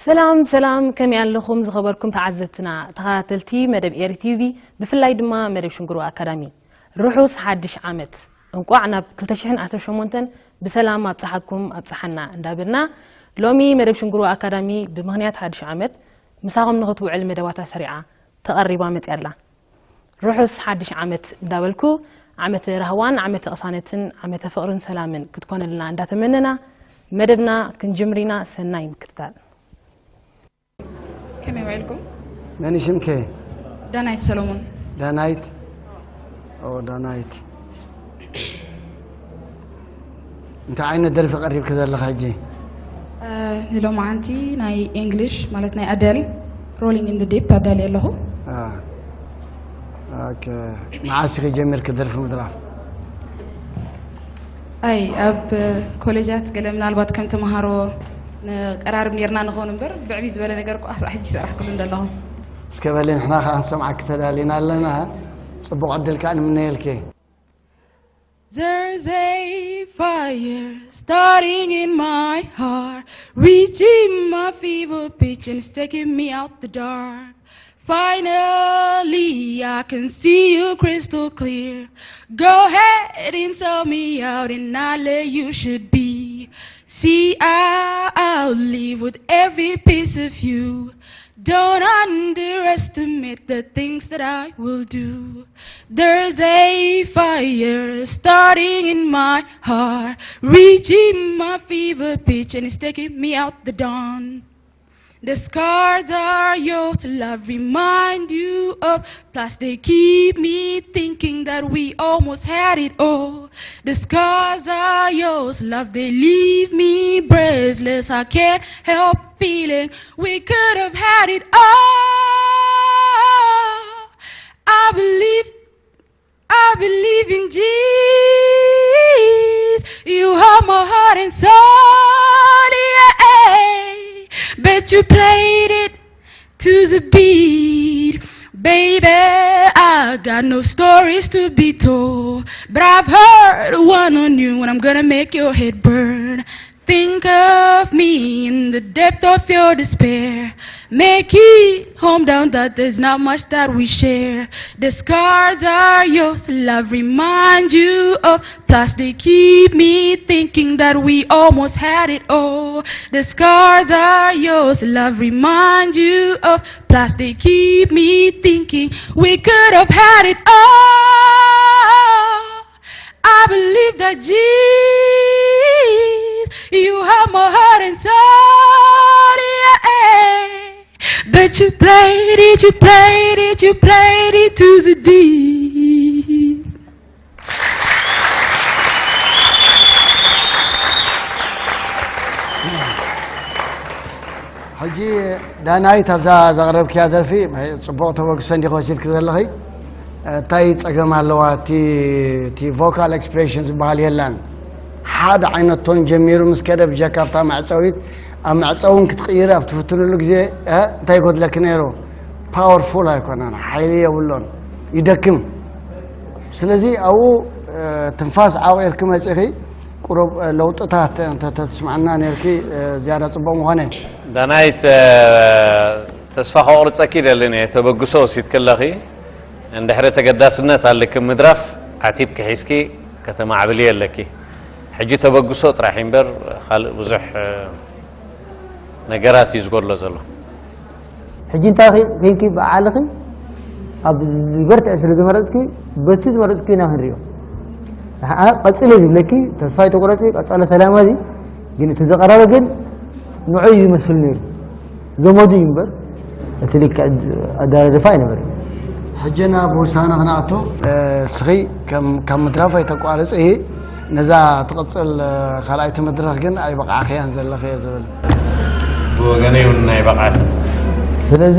ሰላም ሰላም፣ ከመይ ኣለኹም ዝኸበርኩም ተዓዘብትና፣ ተኸታተልቲ መደብ ኤሪ ቲቪ፣ ብፍላይ ድማ መደብ ሽንግሮ ኣካዳሚ? ርሑስ ሓድሽ ዓመት፣ እንቋዕ ናብ ክልተ ሽሕን ዓሰርተ ሸሞንተን ብሰላም ኣብጽሓኩም ኣብጽሓና እንዳበልና፣ ሎሚ መደብ ሽንግሮ ኣካዳሚ ብምኽንያት ሓድሽ ዓመት ምሳኹም ንኽትውዕል መደባታ ሰሪዓ ተቐሪባ መጽያ ኣላ። ርሑስ ሓድሽ ዓመት እንዳበልኩ፣ ዓመተ ራህዋን ዓመተ ቅሳነትን ዓመተ ፍቕርን ሰላምን ክትኮነልና እንዳተመነና፣ መደብና ክንጅምር ኢና። ሰናይ ምክትታል። ከመይ ውዒልኩም? መን ሽምከ? ዳናይት ሰሎሞን። ዳናይት። ኦ ዳናይት፣ እንታይ ዓይነት ደርፊ ቀሪብክ ዘለኻ ሕጂ? እ፣ ንሎማዓንቲ ናይ ኢንግሊሽ ማለት ናይ ኣዳሊ፣ ሮሊንግ ኢን ዲፕ ኣዳሊ ኣለኹ። አ፣ ኦኬ። መዓስ ኢኺ ጀሚርክ ደርፊ ምድራፍ? ኣይ ኣብ ኮሌጃት ገለ ምናልባት ከም ተምሃሮ ንቀራርብ ኔርና ንኸውን እምበር ብዕብይ ዝበለ ነገር እኮ ኣስኣ ሕጂ ይሰራሕኩሉ እንደለኹ። እስከ በሊ ንሕና ከኣ ክንሰምዓኪ ተዳሊና ኣለና። ጽቡቕ ዕድል ከኣ ንምነየልኪ። There's a fire starting in my heart, reaching my fever pitch and it's taking me out the dark. Finally, I can see you crystal clear. Go ahead and sell me out, and I let you should be. See, I, I'll live with every piece of you. Don't underestimate the things that I will do. There's a fire starting in my heart, reaching my fever pitch, and it's taking me out the dawn. The scars are yours, love remind you of. Plus, they keep me thinking that we almost had it all. The scars are yours, love, they leave me breathless. I can't help feeling we could have had it all. I believe I believe in Jesus. You hold my heart and soul, yeah. Bet you played it to the beat. Baby, I got no stories to be told, but I've heard one on you, and I'm gonna make your head burn. Think of me in the depth of your despair. Make it home down that there's not much that we share. The scars are yours, love remind you of. Plus, they keep me thinking that we almost had it all. The scars are yours, love remind you of. Plus, they keep me thinking we could have had it all. I believe that Jesus, you have my heart and soul, yeah. But you played it, you played it, you played it to the deep. ሕጂ ዳናይት፣ ኣብዛ ዘቕረብክያ ደርፊ ጽቡቕ ተበግሶ እንዲኺ ወሲድኪ ዘለኺ። እንታይ ጸገም ኣለዋ? እቲ፣ እቲ ቮካል ኤክስፕሬሽን ዝበሃል የላን። ሓደ ዓይነት ቶን ጀሚሩ ምስ ከደ፣ ብጀካ ኣብታ መዕጸዊት፣ ኣብ መዕጸዊ እውን ክትቕይሪ ኣብ ትፍትንሉ ግዜ፣ እ፣ እንታይ ይጎድለኪ ነይሩ? ፓወርፉል ኣይኮነን፣ ሓይሊ የብሎን፣ ይደክም። ስለዚ ኣብኡ፣ እ፣ ትንፋስ ዓቑርኪ መጺኺ፣ ቁሩብ፣ እ፣ ለውጥታት እንተ ተስምዓና ነይርኪ፣ እ፣ ዝያዳ ጽቡቕ ምኾነ። ዳናይት፣ እ፣ ተስፋ ከቑርጸኪ ይደልን እየ። ተበግሶ ወሲድኪ ኣለኺ። እንድሕሪ ተገዳስነት ኣለኪ ምድራፍ፣ ዓቲብኪ ሒዝኪ ከተማዕብልዮ ኣለኪ። ሕጂ ተበግሶ ጥራሕ እዩ እምበር፣ ካልእ ብዙሕ፣ እ፣ ነገራት እዩ ዝጎድሎ ዘሎ። ሕጂ እንታይ ኺ-፣ ኺንኪ ብዓልኺ ኣብ ዝበርትዐ ስለ ዝመረጽኪ፣ በቲ ዝመረጽኪ ኢና ክንሪኦ። ንዓ ቀጽለ ዝብለኪ፣ ተስፋ ኣይትቁረጺ፣ ቀጻለ ሰላም እዚ። ግን እቲ ዝቐረበ ግን ንዑ እዩ ዝመስል ነይሩ። ዘመዱ እዩ እምበር፣ እቲ ልክዕ ኣደራርፋ ኣይነበረን። ሕጂ ናብ ውሳነ ክንኣቱ፣ እ፣ እስኺ ከም፣ ካብ ምድራፍ ኣይተቋርጽ፣ ነዛ ትቕጽል፣ እ፣ ካልኣይቲ መድረኽ ግን ኣይበቕዓኽያን ዘለኺ እየ ዝብል። ብወገነይ እውን ኣይበቕዓትን። ስለዚ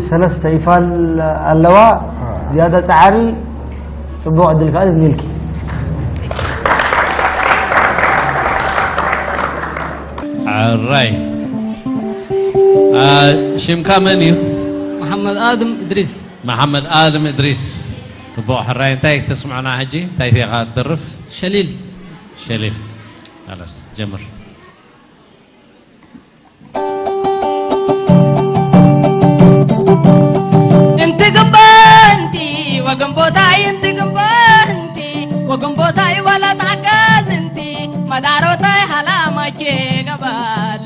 ሰለስተ ይፋል ኣለዋ። ዝያዳ ጻዕሪ ጽቡቕ ዕድል ከኣ ይብልልኪ። ሕራይ። አ፣ ሽምካ መን እዩ? መሓመድ ኣድም እድሪስ። መሓመድ ኣድም እድሪስ። ጽቡቕ ሕራይ። እንታይ ተስምዖና ሕጂ? እንታይ ኢኻ ትደርፍ? ሸሊል። ሸሊል። خلاص ጀምር።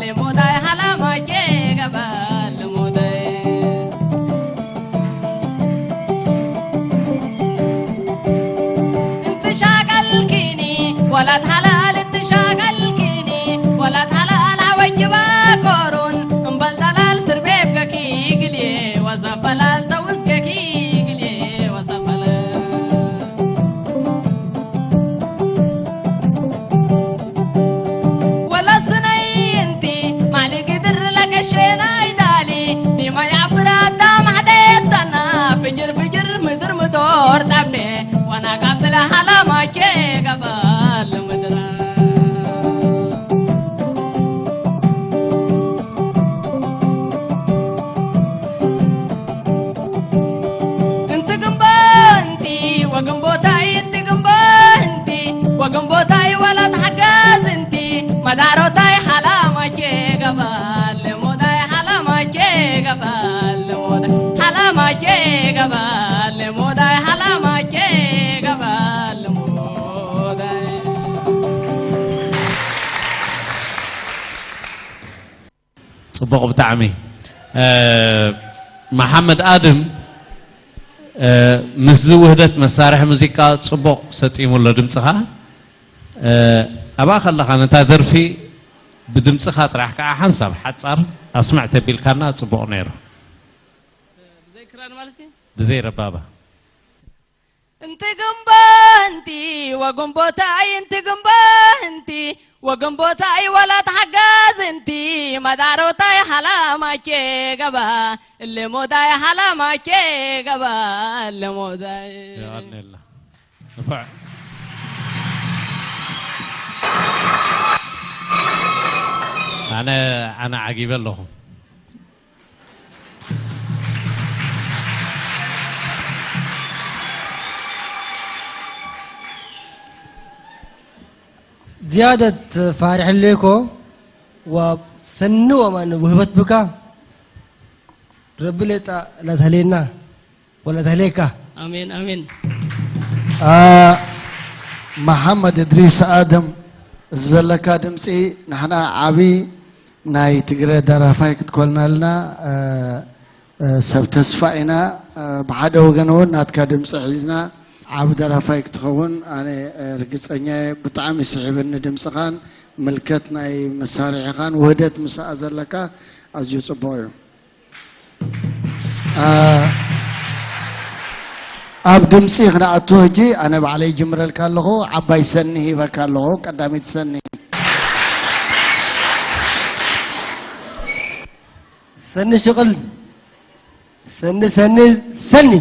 ልሙዳይ ሃላማቼ ገባል ልሙዳይ። እንትሻቀልኪኒ ወላት ሓላል እንትሻቀልኪኒ ወላት ሓላል ኣወጅባ ቆሩን እምበል ዳላል ስርቤብ ገኪ ግልዬ ወሰፈላል ተውስገኪ ግልዬ ወሰፈላል። ወለስነይ እንቲ ማዕሊግ ድር ለቀሼና ይዳሊ ዲማ ያብራዳ ማሕደታና ፍጅር ፍጅር ምድር ምዶር ጣቤ ዋና ቃብለ ሃላማቼ ገባል ምድራ። እንቲ ግንቦ እንቲ ወግንቦታይ እንቲ ግንቦ እንቲ ወግንቦታይ ወላት ሓጋዝ እንቲ መዳሮታይ ሓላማቼ ገባል ሞዳይ ሓላማቼ ገባል ሞዳይ ሓላማቼ ገባል ሞዳይ ሓላማቼ ገባል ሞዳይ። ጽቡቕ ብጣዕሚ። መሓመድ ኣድም ምስዚ ውህደት መሳርሒ ሙዚቃ ጽቡቕ ሰጢሙ ኣሎ ድምጽኻ። ኣብኣ ከለኻ ነታ ደርፊ ብድምጽኻ ጥራሕ ከኣ ሓንሳብ ሓጻር ኣስምዕ ተቢልካና ጽቡቕ ነይሩ። ብዘይ ክራር ማለት እዩ። ብዘይ ረባባ። እንቲ ግንቦ እንቲ ወግንቦታይ እንቲ ግንቦ እንቲ ወግንቦታይ ወላት ሓጋዝ እንቲ መዳሮታይ ሓላማቼ ገባ እልሞዳይ ሓላማቼ ገባ እልሞዳይ የቐንየልና። ንፉዕ። ኣነ ኣነ ዓጊበ ኣለኹ። زيادة فارح ليكو وسنو من وهبت بك رب لتا لا تهلينا ولا تهليكا ኣሜን ኣሜን። መሓመድ እድሪስ ኣደም፣ እዚ ዘለካ ድምፂ ንሕና ዓብዪ ናይ ትግረ ደራፋይ ክትኮንልና ሰብ ተስፋ ኢና። ብሓደ ወገን እውን ናትካ ድምፂ ሒዝና ዓቢ ደራፋይ ክትኸውን ኣነ ርግፀኛ እየ። ብጣዕሚ ስሒብኒ ድምፅኻን ምልከት ናይ መሳርሒኻን ውህደት ምስኣ ዘለካ ኣዝዩ ፅቡቕ እዩ። ኣብ ድምፂ ክንኣቱ ሕጂ ኣነ ባዕለይ ይጅምረልካ ኣለኹ። ዓባይ ሰኒ ሂበካ ኣለኹ። ቀዳመይቲ ሰኒ። ሰኒ ሽቕል ሰኒ ሰኒ ሰኒ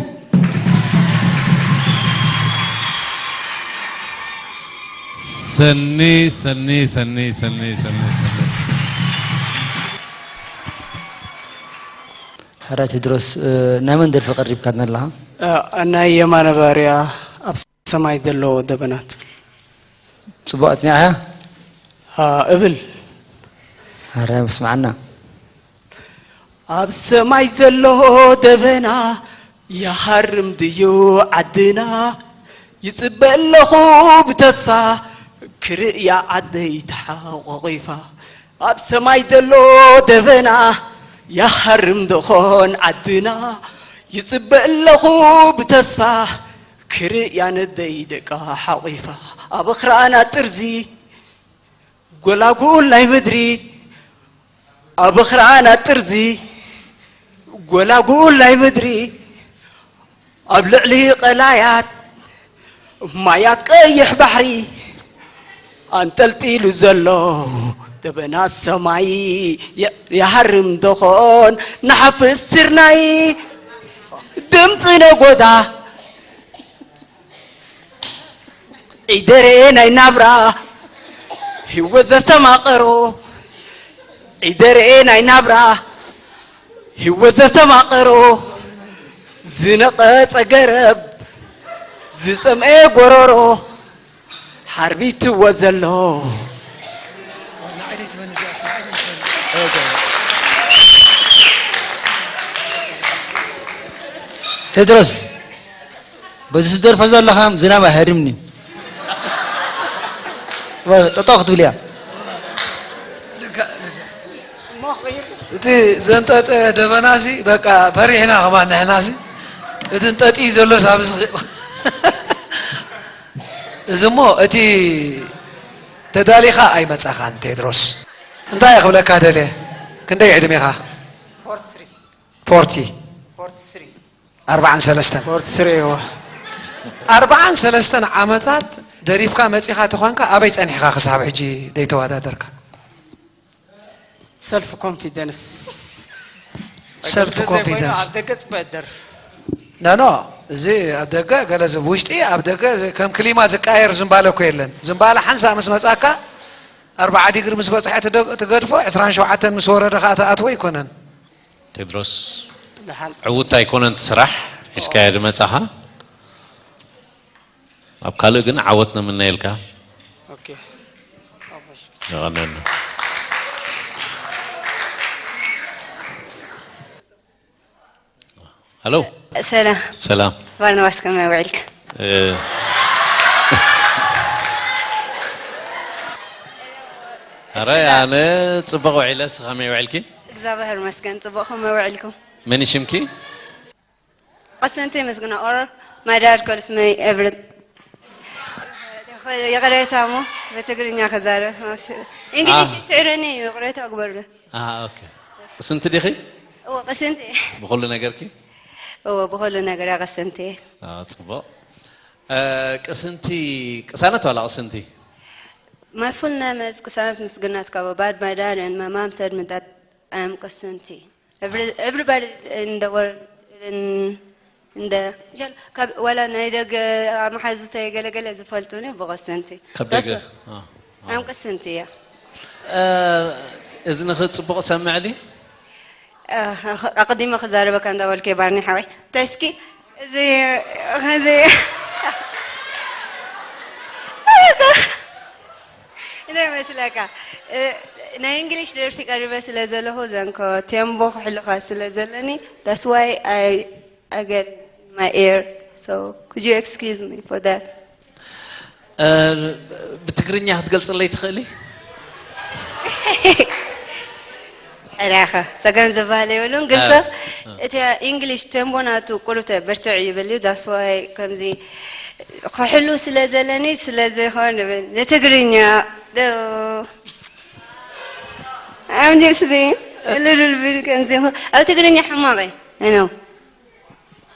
ሰኒ ሰኒ ሰኒ ሰኒ ሰኒ ሰኒ ሕራይ ቴድሮስ ናይ መን ደርፊ ቀሪብካልና ኣለኻ? ናይ የማነ ባርያ ኣብ ሰማይ ዘሎ ደበና ትብል። ጽቡቕ ኣጽኒዕካያ? እብል። ሕራይ ምስምዓና። ኣብ ሰማይ ዘሎ ደበና ይሃርም ድዩ ዓድና? ይጽበ ኣለኹ ብተስፋ ክርእያ ዓደይ ተሓቋቒፋ። ኣብ ሰማይ ዘሎ ደበና ይሃርም ደኾን ዓድና? ይጽበ ኣለኹ ብተስፋ ክርእያ ነደይ ደቃ ሓቒፋ። ኣብ ኣኽራና ጥርዚ ጎላጉል ናይ ምድሪ ኣብ ኣኽራና ጥርዚ ጎላጉል ናይ ምድሪ ኣብ ልዕሊ ቀላያት ማያት ቀይሕ ባሕሪ ኣንጠልጢሉ ዘሎ ደበና ሰማይ ይሃርም ደኾን ንሓፍስ ስርናይ ድምፂ ነጎዳ ዒደሬ ናይ ናብራ ህይወት ዘስተማቐሮ ዒደሬ ናይ ናብራ ህይወት ዘስተማቐሮ ዝነቐጸ ገረብ ዝጸምኤ ጎረሮ ሓርቢትዎ ዘሎ ቴድሮስ በዚ ትደርፎ ዘለኻ ዝናብ ኣይሃርምን እዩ። ጠጠው ክትብል እያ። እቲ ዘንጠጠ ደበናሲ በቃ ፈሪሕና ከማን ንሕናሲ። እቲ እንጠጢ ዘሎስ ኣብዚ ኸ-፣ እዚ እሞ እቲ ተዳሊኻ ኣይመጻኻን ቴድሮስ። እንታይ ክብለካ ደልየ? ክንደይ ዕድሜኻ? ፎርቲ። ኣርባዓን ሰለስተን። ኣርባዓን ሰለስተን ዓመታት ደሪፍካ መጺኻ ተኾንካ ኣበይ ጸኒሕኻ ክሳብ ሕጂ ዘይተወዳደርካ? ሰልፍ ኮንፊደንስ። ሰልፍ ኮንፊደንስ። ኣብ ደገ ጽበ ደር ኖ ኖ፣ እዚ ኣብ ደገ ገለ ዝ-፣ ውሽጢ ኣብ ደገ ዝ-፣ ከም ክሊማ ዝቃየር ዝምባለ እኮ የለን። ዝምባለ ሓንሳ ምስ መጻካ ኣርባዓ ዲግሪ ምስ በጽሐ ትደ-፣ ትገድፎ፣ ዕስራን ሸውዓተን ምስ ወረደ ከኣ ትኣትዎ ኣይኮነን። ቴድሮስ፣ ዕውት ኣይኮነን እቲ ስራሕ ሒዝካዮ ዝመጻኻ። ኣብ ካልእ ግን ዓወት ንምነየልካ። ኦኬ። የቐንየልና። ሄሎ። ሰላም ሰላም። ባርናባስ፣ ከመይ ውዒልክ? እ፣ ኣረ ኣነ ጽቡቕ ውዒለ፣ ንስኺ ከመይ ውዒልኪ? እግዚኣብሔር ይመስገን፣ ጽቡቕ። ከመይ ውዒልኩም? መን እዩ ሽምኪ? ቀሰንተ ይመስግና። Or my dad calls me every ይቕሬታ እሞ ብትግርኛ ክዛረብ። እንግሊሽ አ። ይስዕረኒ እዩ፣ ይቕሬታ ግበሩለይ። ኣሃ፣ ኦኬ። ቅስንቲ ዲኺ? እወ፣ ቅስንቲ። ብኹሉ ነገርኪ? እወ፣ ብኹሉ ነገር እያ ቅስንቲ። አ፣ ጽቡቕ። እ፣ ቅስንቲ፣ ቅሳነት ዋላ ቅስንቲ? My full name is ቅሳነት ምስግና ትካቦ, but my dad and my mom said me that I am ቅስንቲ. Every, everybody in the world, in, in the, ካብ ዋላ ናይ ደገ ኣመሓዙተይ ገለገለ ዝፈልጡኒ ብቕስንቲ። ካብ That's ደገ? why አ። I'm ቅስንቲ እያ። እ፣ እዝንኺ ጽቡቕ ሰምዕ ድዩ? እ፣ ኣቐዲመ ክዛረበካ እንዳበልኩ ባርኒ ሓወይ። ተስኪ፣ እዚ፣ እዚ፣ እንታይ ይመስለካ? እ፣ ናይ እንግሊሽ ደርፊ ቀሪበ ስለ ዘለኹ ዘንኮ ቴምቦ ክሕልኻ ስለ ዘለኒ፣ that's why I, I get my ear. So, could you excuse me for that? እ፣ ብትግርኛ ክትገልጽለይ ትኽእሊ? ሕራኸ ጸገም ዝበሃል የብሉን፣ ግን ከ እ፣ እ። እቲ እንግሊሽ ቴምቦ ናቱ ቁሩብ ብርትዕ ይብል እዩ። That's why ከምዚ ክሕሉ ስለ ዘለኒ ስለ ዝኾን ንትግርኛ ዶ-፣ I'm just being a little bit ከምዚ ይኹን። ኣብ ትግርኛ ሕማቕ እየ። I know።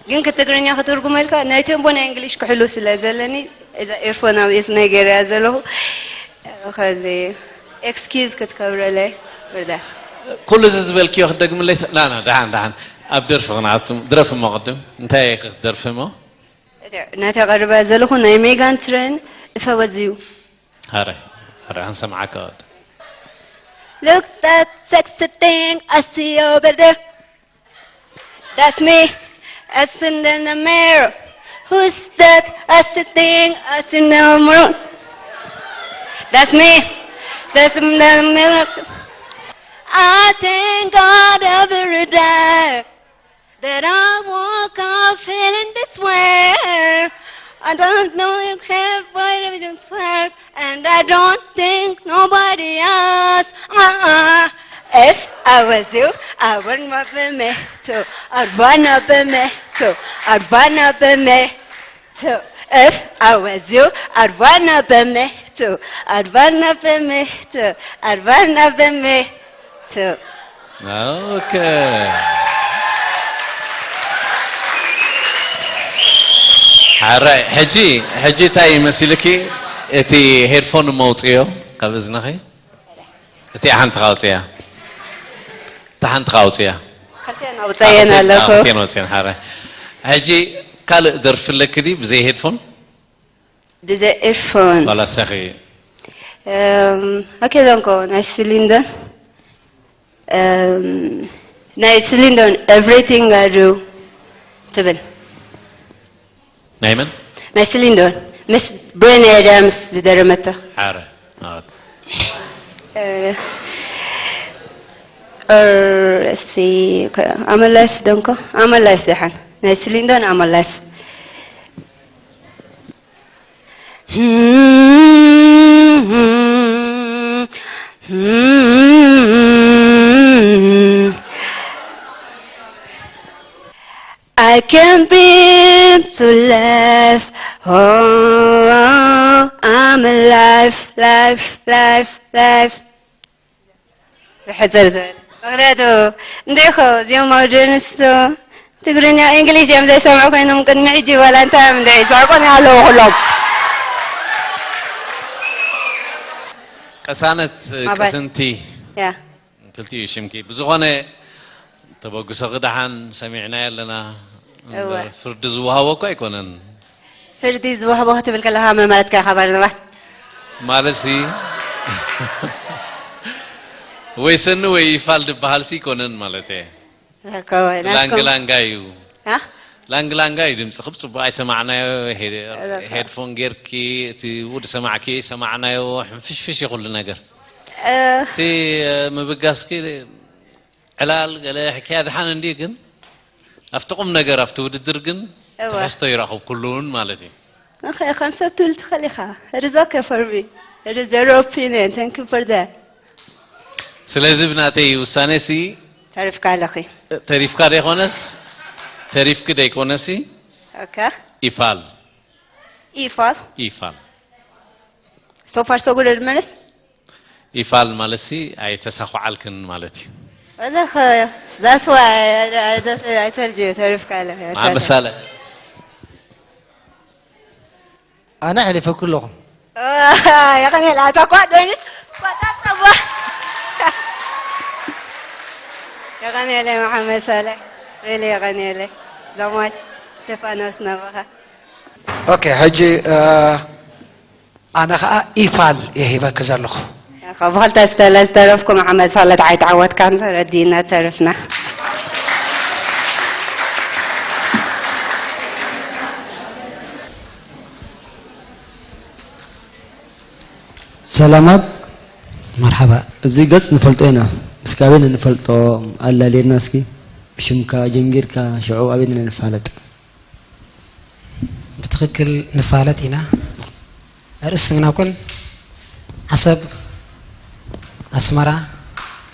ግን ክትግርኛ ክትርጉመልካ ናይ ቴምቦ ናይ እንግሊሽ ክሕሉ ስለ ዘለኒ እዛ ኤርፎን ኣብ እዝነይ ገይረያ ዘለኹ። ከዚ ኤክስኪዝ ክትከብረለይ ብርዳ። ኩሉ እዚ ዝበልክዮ ክትደግምለይ ተ-፣ ና፣ ና፣ ደሓን፣ ደሓን። ኣብ ደርፊ ክንኣቱ፣ ድረፊ እሞ ቅድም። እንታይ ኢኺ ክትደርፊ እሞ? ናታ ቀርባ ዘለኹ ናይ ሜጋን ትሬን እፈወዝዩ። ሃረ፣ ሃረ፣ ክንሰምዓካ ወዲ። Look that sexy thing I see over there. That's me. It's in the mirror. Who's that? That's the thing I see in the mirror. That's me. That's in the mirror. I thank God every day that I woke up feeling this way. I don't know if have what I just swear, and I don't think nobody else. Uh-uh. If I was you, I wouldn't want for me to. I'd wanna be me too. I'd wanna be me too. If I was you, I'd wanna be me too. I'd wanna be me too. I'd wanna be me too. ኦኬ። ሓራይ፣ ሕጂ፣ ሕጂ እንታይ መሲልኪ? እቲ ሄድፎን መውፅዮ ካብ እዝንኺ? እቲ ሓንቲ ካውፅያ። እቲ ሓንቲ ካውፅያ። ክልቴን ኣውፀየን ኣለኹ። ክልቴን ወፅየን፣ ሓራይ። ሕጂ ካልእ ደርፊ ኣለኪ ድዩ ብዘይ ሄድፎን? ብዘይ ኤርፎን። ዋላ ሰኺ? ኦኬ፣ ዶንኮ ናይ ስሊንደን። ናይ ስሊንደን ኤቭሪቲንግ ኣይ ዱ ትብል። ናይ መን? ናይ ስሊንደን ምስ ብሬን ኣዳምስ ዝደረመቶ። ሓረ። ኦኬ። ሲ ኣመ ላይፍ፣ ዶንኮ ኣመ ላይፍ። ደሓን ናይ ስሊንደን ኣመ ላይፍ። I can't beat to life. Oh, I'm alive, life, life, life. ዝሕዘር ዘል ምክንያቱ እንዴ ኸ እዚኦም ሞደርኒስት ትግርኛ እንግሊሽ እዮም ዘይሰምዑ ኮይኖም ቅድሚ ሕጂ ዋላ እንታይ እዮም እንደ ይስሕቁን ኣለዉ ኩሎም። ቀሳነት ኣባይ። ቅስንቲ ያ ክልቲኡ ሽምኪ ብዝኾነ ተበግሶ ክደሓን ሰሚዕናዮ ኣለና። እወ። ፍርዲ ዝወሃቦ እኮ ኣይኮነን። ፍርዲ ዝወህቦ ክትብል ከለካ መማለትካ ኢካ ባርናባስ። ማለትሲ ወይ ሰኒ ወይ ይፋል ዝበሃልሲ ኣይኮነን ማለት እየ። ከወ ናትኩም ላንግላንጋ እዩ። አ? ላንግላንጋ እዩ ድምፅኺ ብፅቡቅ ኣይሰማዕናዮ። ሄ- እዛ- ሄድፎን ጌርኪ እቲ ውድ ሰማዕኪ ሰማዕናዮ። ሕንፍሽፍሽ እዩ ኩሉ ነገር። እ፣ እቲ ምብጋስኪ ዕላል ገለ ሕክያ ድሓን እንዲ ግን ኣብቲ ቁም ነገር ኣብቲ ውድድር ግን እወ። ትሕዝቶ ይረኽብ ኩሉውን ማለት እዩ። ኦኬ፣ ከም ሰብ ትብል ትኽእል ኢኻ። It is okay for me. It is your opinion. Thank you for that. ስለዚ ብናተይ ውሳነ ሲ ተሪፍካ ኣለኺ። ተሪፍካ ደይኮነስ ተሪፍኪ ደይኮነሲ ኦኬ። ይፋል ኢፋል ይፋል so far so good መልስ ይፋል ማለት ሲ ኣይተሳኹዓልክን ማለት እዩ። እዛ ኸ that's why I, I, just, I told you ተሪፍካ ኣለኺ። መዓመሳለ ኣነ ሕሊፈኩ ኣለኹ። የቐኔላ እታ ኳ ዶይንስ ኳ ጣጣዋ የቐኔለ መሓመድ ሳልሕ ሪሊ የቐኔለ ዘማች ስቴፋኖስ ናባኻ ኦኬ፣ ሕጂ እ፣ ኣነ ከዓ ኢፋል እየ ሂበኪ ዘለኹ። ካብ ብኽልተ ዝተለ ዝተረፍኩ መሓመድ ሳለት ኣይተዓወትካን ረዲና ተርፍና። ሰላማት። መርሓባ። እዚ ገጽ ንፈልጦ ኢና፣ ምስኪ ኣበይ ንፈልጦ? ኣላልየና እስኪ። ብሽምካ ጀሚርካ ሽዑ ኣበይ ንፋለጥ? ብትኽክል ንፋለጥ ኢና። ኣርእስቲ ምግና ኩን ዓሰብ ኣስመራ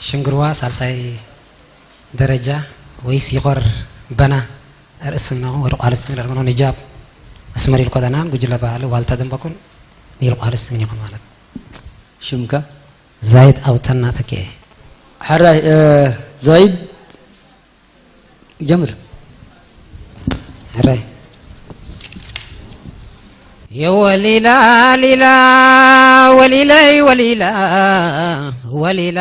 ሽንግርዋ ሳልሳይ ደረጃ ወይስ ይኾር በና ኣርእስቲ ምግና ኩን ወደ ቋልስቲ ምግና ኩን ሂጃብ ኣስመር ይልኮ ደናን ጉጅለ ባህሊ ዋልታ ደንበኩን ኒል ቋልስቲ ምግና ኩን ማለት ሽምካ? ዛይድ ኣውተና ተኬ ሕራይ እ፣ ዛይድ ጀምር። ሕራይ የወሊላ ሊላ ወሊለይ ወሊላ ወሊላ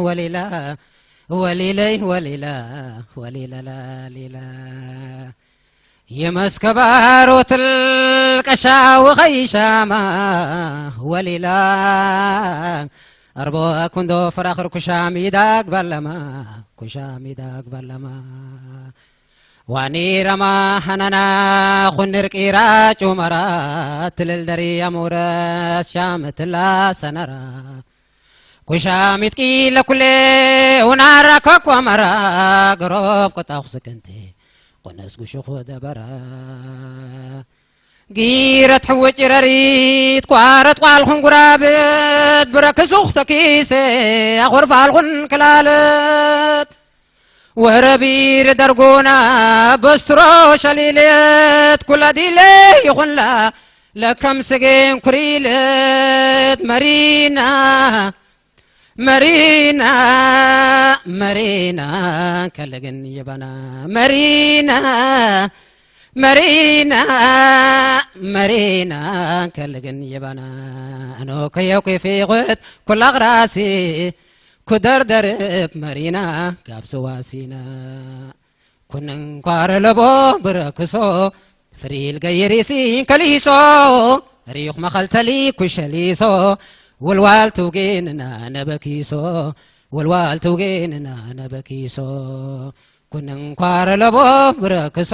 ወሊላ ወሊለይ ወሊላ ወሊለላ ሊላ የመስከባሮት ልቀሻ ወኸይሻማ ወሊላ ኣርቦ ኩንዶ ፈራኽር ኩሻም ይዳግ ባለማ ኩሻም ይዳግ ባለማ ዋኒረማ ሃናና ኹንር ቂራ ጩመራ ትልል ደሪ ኣሙረስ ሻምትላ ሰነራ ኩሻሚት ቂለ ኩሌ ውናራ ከኮመራ ገሮብ ቆጣኹ ስክንቲ ቆነስ ጉሹኹ ደበራ ጊረት ሕውጭ ረሪት ቋረት ቋልኹን ጉራብት ብረክሱኽ ተኪሰ ኣኹርፋልኹን ክላለት ወረቢር ደርጎና በስትሮ ሸሊለት ኩላ ዲለ ይኹንላ ለከም ስጌን ኩሪለት መሪና መሪና መሪና ከለግን ይበና መሪና መሪና መሪና ከለግን ይበና ኣኖ ከየኩ ፊቑት ኩላ ቕራሲ ኩደርደርብ መሪና ካብ ስዋሲና ኩንንኳር ለቦ ብረክሶ ፍሪል ገይሪሲ ከሊሶ ሪኽ መኸልተሊ ኩሸሊሶ ወልዋል ትውጌንና ነበኪሶ ወልዋል ትውጌንና ነበኪሶ ኩንንኳር ለቦ ብረክሶ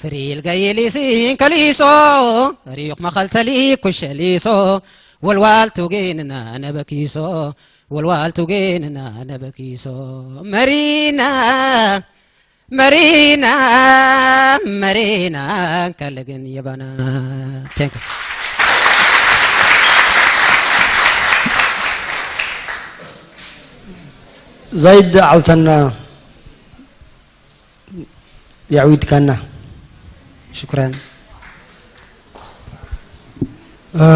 ፍሪል ገይሊሲ ከሊሶ ሪኽ መኸልተሊ ኩሸሊሶ ወልዋል ትውጌንና ነበኪሶ ወልዋል ትውጌንና ነበኪሶ መሪና መሪና መሪና ከልግን የባና Thank you. ዛይድ ዓውተና የዕዊትካና። ሽኩራን። እ፣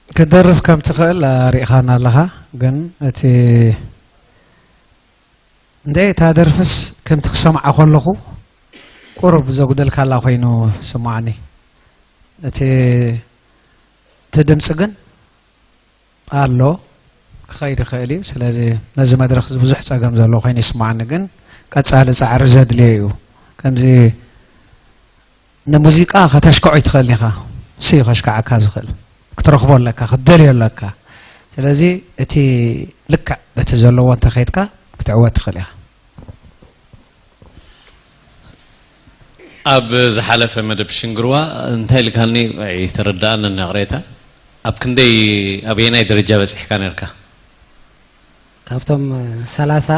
ክትደርፍ ከም ትኽእል ኣሪእኻና ኣለኻ፣ ግን እቲ እንደ እታ ደርፍስ ከምቲ ክሰምዓ ከለኹ ቁሩብ ዘጉደልካላ ኮይኑ ስምዓኒ። እቲ እቲ ድምፂ ግን ኣሎ፣ ክኸይድ ይኽእል እዩ። ስለዚ ነዚ መድረኽ እዚ ብዙሕ ፀገም ዘሎ ኮይኑ ይስምዓኒ፣ ግን ቀፃሊ ፃዕሪ ዘድልዮ እዩ። ከምዚ ንሙዚቃ ከተሽክዖ ኣይትኽእልን ኢኻ፣ እሱ እዩ ከሽክዓካ ዝኽእል። ክትረኽቦ ኣለካ፣ ክትደልዮ ኣለካ። ስለዚ እቲ ልክዕ በቲ ዘለዎ እንተኸይድካ ክትዕወት ትኽእል ኢኻ። ኣብ ዝሓለፈ መደብ ሽንግርዋ እንታይ ኢልካኒ ኣይተረዳኣንን ይቕሬታ። ኣብ ክንደይ ኣበየናይ ደረጃ በጺሕካ ነርካ? ካብቶም ሰላሳ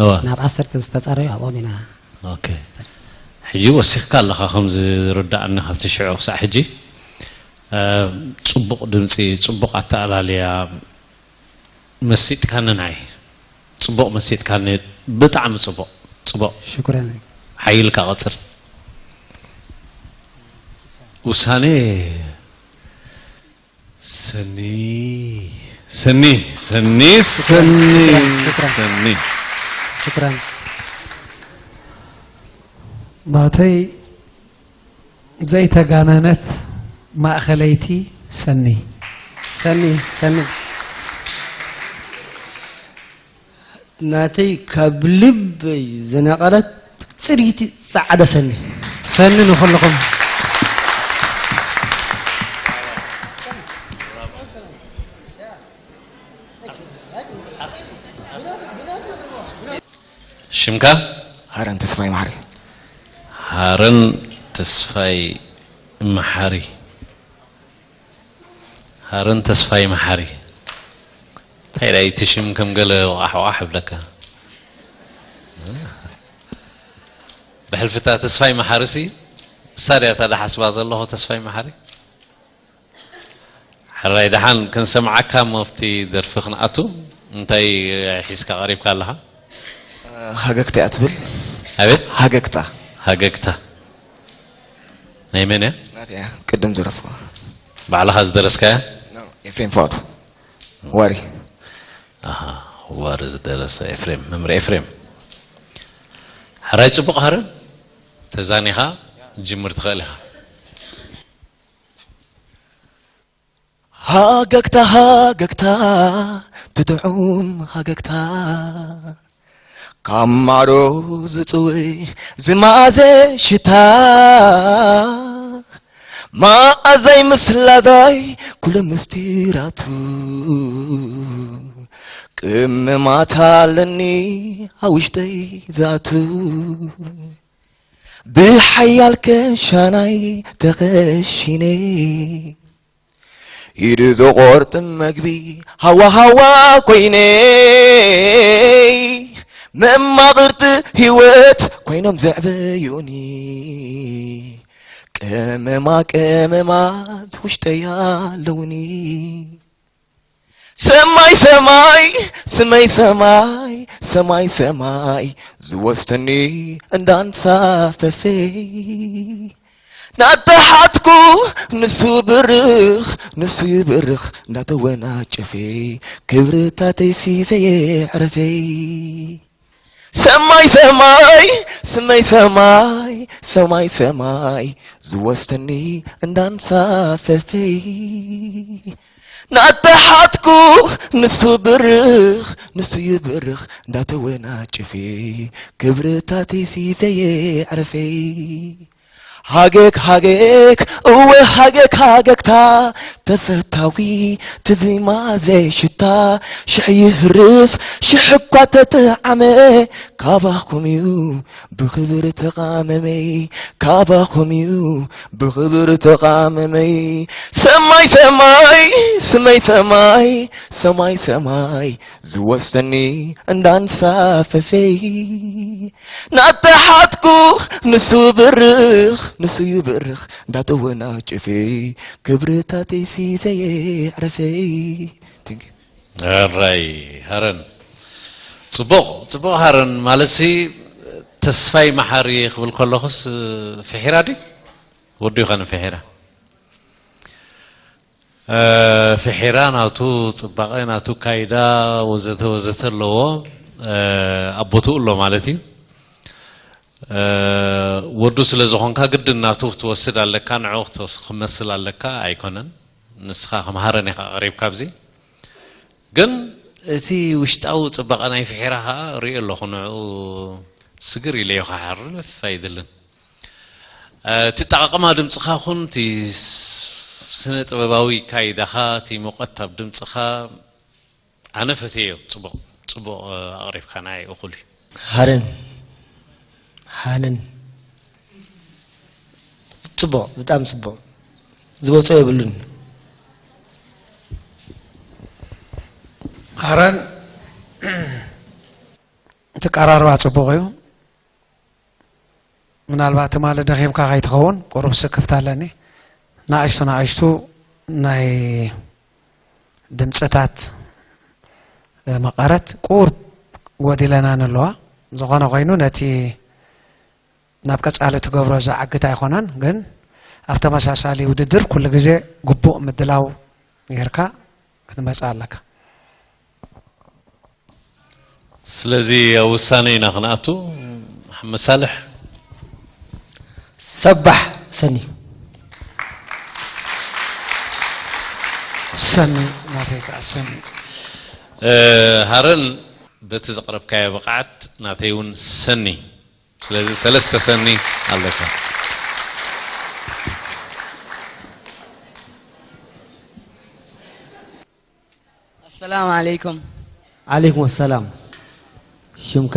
እወ። ናብ ዓሰርተ ዝተጻረዩ ኣብኦም ኢና። ኦኬ። ሕጂ ወሲኽካ ኣለኻ ከም ዝርዳኣኒ ካብቲ ሽዑ ክሳዕ ሕጂ። እ፣ ጽቡቕ ድምጺ፣ ጽቡቕ ኣተኣላልያ፣ መሲጥካኒ ንዓይ። ጽቡቕ መሲጥካኒ፣ ብጣዕሚ ጽቡቕ፣ ጽቡቕ። ሽኩረን። ሓይልካ ቀጽል። ውሳኔ ሰኒ፣ ሰኒ፣ ሰኒ፣ ሰኒ፣ ሽክራን። ሰኒ። ሽኩረን። ናተይ ዘይተጋነነት ማእኸለይቲ ሰኒ። ሰኒ፣ ሰኒ። ናተይ ካብ ልበይ ዝነቐለት ጽሪቲ ጻዕዳ ሰኒ። ሰኒ ንኹልኹም። ሽምካ? ሃረን ተስፋይ መሓሪ። ሃረን ተስፋይ መሓሪ። ሃረን ተስፋይ መሓሪ። እንታይ ደኣ እቲ ሽም ከም ገለ ወቓሕ ወቓሕ ይብለካ። ብሕልፍታ ተስፋይ መሓሪ ሲ፣ እሳ ድያ እታ ደሓስባ ዘለኹ ተስፋይ መሓሪ? ሕራይ ደሓን ክንሰምዓካ እሞ ኣብቲ ደርፊ ክንኣቱ፣ እንታይ ሒዝካ ቀሪብካ ኣለኻ? ሃገግታ እያ ትብል። ኣቤት? ሃገግታ። ሃገግታ። ናይ መን እያ? ናተይ እያ፣ ቅድም ዝደረፍኩዋ። ባዕልኻ ዝደረስካያ? ኖ፣ ኖ፣ ኤፍሬም ፍቓዱ። ዋሪ። ኣሃ፣ ዋሪ ዝደረሰ ኤፍሬም፣ መምህር ኤፍሬም። ሕራይ ጽቡቕ ሃረን፣ ተዛኒኻ ጅምር ትኽእል ኢኻ። ሃገግታ ሃገግታ ትጥዑም ሃገግታ ካብ ማዕዶ ዝጽውይ ዝማዘ ሽታ ማኣዛይ ምስ ላዛይ ኩሉ ምስጢራቱ ቅምማት ኣለኒ ኣብ ውሽጠይ ዝኣቱ ብሓያል ከሻናይ ተኸሺነ ኢድ ዝቖርጥ መግቢ ሃዋ ሃዋ ኮይነይ መማቕርቲ ህይወት ኮይኖም ዘዕበዩኒ ቀመማ ቀመማት ውሽጠይ ኣለውኒ ሰማይ ሰማይ ስመይ ሰማይ ሰማይ ሰማይ ዝወስደኒ እንዳንሳፈፈይ ናተሓትኩ ንሱ ብርኽ ንሱ ይብርኽ እንዳተወናጨፈ ክብርታተይሲ ዘየዕረፈይ ሰማይ ሰማይ ስመይ ሰማይ ሰማይ ሰማይ ዝወስደኒ እንዳንሳፈፈይ ናተሓትኩ ንሱ ብርኽ ንሱ ይብርኽ እንዳተወናጨፈ ክብርታተይሲ ዘየዕረፈይ ሃገግ ሃገግ እወ ሃገግ ሃገግታ ተፈታዊ ትዚማ ዘይሽታ ሽሕ ይህርፍ ሽሕ እኳ ተጠዓመ ካባኹም እዩ ብኽብሪ ተቓመመይ ካባኹም እዩ ብኽብሪ ተቓመመይ ሰማይ ሰማይ ስመይ ሰማይ ሰማይ ሰማይ ዝወስደኒ እንዳንሳፈፈይ ናተሓትኩ ንሱ ብርኽ ንሱ ይብርኽ እንዳተወናጨፈ ክብርታተይሲ ዘየዕረፈይ Thank you. ሕራይ ሃረን ጽቡቕ ጽቡቕ ሃረን ማለትሲ ተስፋይ መሓሪ ክብል ከለኹስ፣ ፍሒራ ድዩ? ወዲ ይኾነ ፍሒራ። እ፣ ፍሒራ ናቱ ጽባቐ፣ ናቱ ካይዳ፣ ወዘተ ወዘተ ኣለዎ። እ፣ ኣብ ቦትኡ ኣሎ ማለት እዩ። እ፣ ወዱ ስለ ዝኾንካ ግድን ናቱ ክትወስድ ኣለካ፣ ንዕኡ ክትወስ-፣ ክትመስል ኣለካ ኣይኮነን። ንስኻ ከም ሃረን ኢኻ ቀሪብካ ኣብዚ። ግን እቲ ውሽጣዊ ጽባቐ ናይ ፍሒራ ኸኣ ርእዮ ኣለኹ፣ ንዕኡ ስግር ኢለዮ ክሓርፍ ኣይደልን። እ፣ እቲ ኣጠቓቕማ ድምጽኻ ኹን፣ እቲ ስ-፣ ስነ ጥበባዊ ካይዳኻ፣ እቲ ሙቐት ኣብ ድምጽኻ፣ ኣነ ፈትየዮ። ጽቡቕ፣ ጽቡቕ፣ እ፣ ኣቕሪብካ፣ ንዓይ እኹል እዩ። ሃረን፣ ሃነን። ጽቡቕ፣ ብጣዕሚ ጽቡቕ። ዝወጾ የብሉን። ሃረን፣ እቲ ቀራርባ ጽቡቕ እዩ። ምናልባት ትማሊ ደኺምካ ከይትኸውን፣ ቁሩብ ስክፍታ ኣለኒ። ንኣሽቱ ንኣሽቱ ናይ ድምጽታት መቐረት ቁሩብ ጎዲለናን ኣለዋ። ዝኾነ ኮይኑ፣ ነቲ ናብ ቀጻሊ ትገብሮ ዝዓግት ኣይኮነን፣ ግን ኣብ ተመሳሳሊ ውድድር ኩሉ ግዜ ግቡእ ምድላው ጌርካ ክትመጽእ ኣለካ። ስለዚ ኣብ ውሳነ ኢና ክንኣቱ። መሓመድ ሳልሕ። ሰባሕ ሰኒ። ሰኒ፣ ናተይ ከኣ ሰኒ። እ፣ ሃረን፣ በቲ ዘቕረብካዮ ብቕዓት ናተይ እውን ሰኒ። ስለዚ ሰለስተ ሰኒ ኣለካ። ኣሰላሙ ዓለይኩም። ዓለይኩም ኣሰላም። ሽምካ?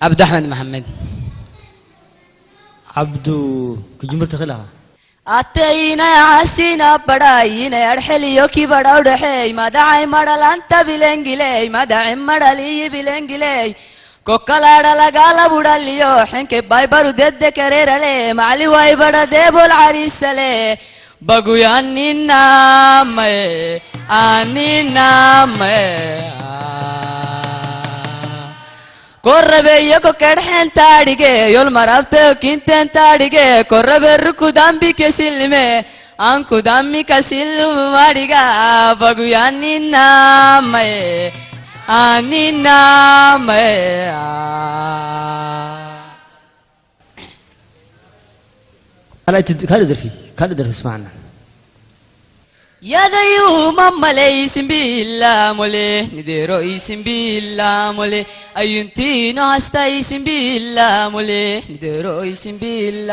ዓብዱ ኣሕመድ መሓመድ። ዓብዱ፣ ክጅምር ትኽእል ኢኻ። ኣተይ ናይ ዓሲና በዳይ ናይ ኣድሐልዮ ኪበዳው ደሐይ ማዳዓይ ማዳላንታ ቢለንጊለይ ማዳዕም ማዳልይ ቢለንጊለይ ኮካላዳ ላጋላ ቡዳልዮ ሕንኬ ባይባሩ ደደ ከሬረሌ ማዕሊዋይ በዳ ደቦል ዓሪሰሌ በጉያኒናመ ኣኒናመ ኮረበዮ ኮከድሐንታዲገ ዮልማራብተ ኪንተንታዲገ ኮረበ ርኩዳምቢ ከሲልሜ አንኩዳሚ ከሲልማዲጋ በጉያኒናመ ኣኒናመ ካልኣይቲ ካልእ ደርፊ ካልእ ደርፊ ስማዕና። ያደዩ ማማለይ ስምቢላ ሞሌ ንዴሮይ ስምቢላ ሞሌ ኣዩንቲኖ ሃስታይ ስምቢላ ሞሌ ንዴሮይ ስምቢላ